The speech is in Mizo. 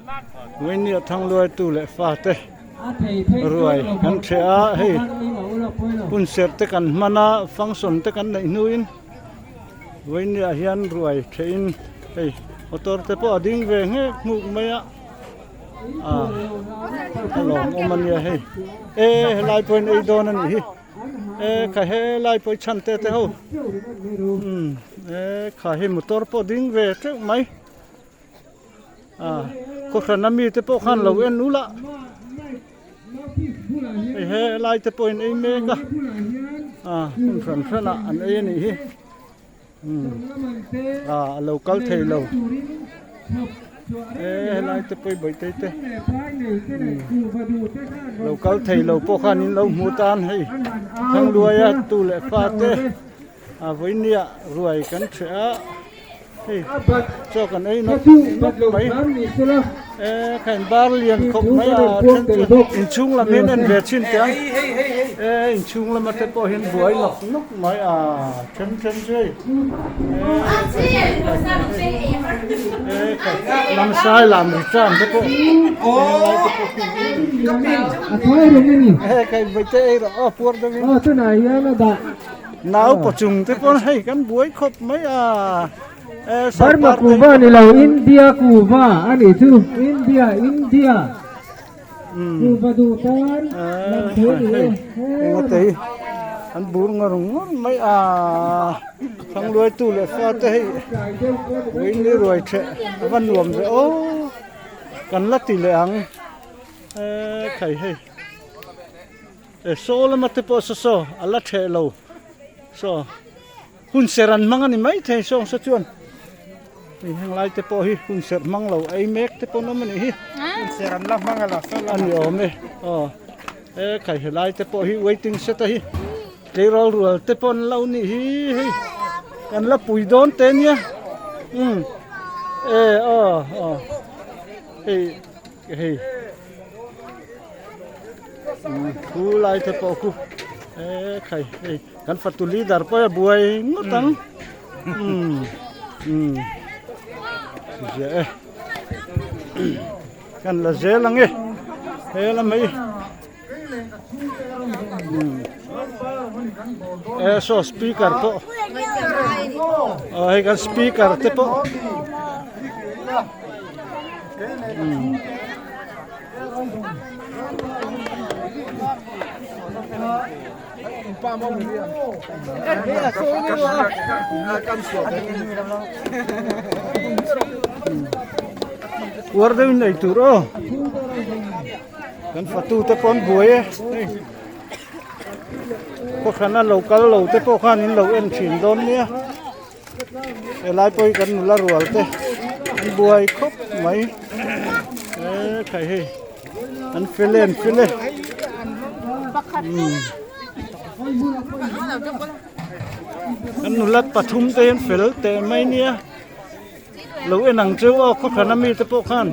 Vawinia thangluaitu leh fate ruai kan ṭheh a hei hun serh te kan hman a function te kan neih hnuin vawinia hian ruai ṭhehin hei motor te pawh a ding ve nghek hmuk mai a ah a lawmawm a nia hei e helai pawhin ei dawn a nih hi. E kha helai pawh i chhan te te ho umm e kha hi motor pawh ding ve teuh mai a khawhran a mite pawh khan lo en ula hei helai te pawhin ei mek a a hmun hran hran ah an ei a nih hi. Umm ah a lo kal thei lo e helai te pawh hi bawihte te umm lo kal thei lo pawh khan in lo hmu tan hei Thangluaia tu leh fa te a vawinia ruai kan hreh a hei chaw kan ei nawk nawk mai e kha in bar lian khawp mai a then chu inchhung lam hian en ve chhin teh ang e inchhung lama te pawh hian buai nawk nawk mai a then then chu hei e kha lamsai lam ri tan te pawh helai te pawh e kha vaite ei rawh aw puar deuhin nau pachung te pawh hei kan buai khawp mai a. Burma kuhva ni lo India kuhva a nih chu India India kuhva duh tan lam thei ni e. Engate hi an bur ngawr ngawr mai a thangluaitu leh fate hei vawiin ruai theh a va nuam ve aw kan la ti leh ang e khai hei e saw lama te pawh saw saw a la theh lo saw. Hun serh an hmang a ni maithei sawng sa chuan hei heng lai te pawh hi hun serh hmang lo ei mek te pawh an awm a nih hi. Hun serh an la hmang a la saw a ni awm e aw e khai helai te pawh hi waiting set a hi tleirawl rual te pawh an lo nih hi hei kan la pui dawn te nia umm e aw aw hei hei umm thu lai te pawh khu e khai hei. Kan fatu leader pawh a buai ngawt ang umm umm zia e kan la zel ang e he lam hi umm e saw speaker pawh aw hei kan speaker te pawh umm. Uar deuhin nei tur aw kan fatu te pawh an buai e hei khawhran a lo kal lo te pawh khan in lo en thin dawn nia helai pawh hi kan nula rual te an buai khawp mai e khai hei. An fel e an fel e Kan nula pathum te hian fel teh mai nia lo en ang cheu aw khawthlan ami te pawh khan.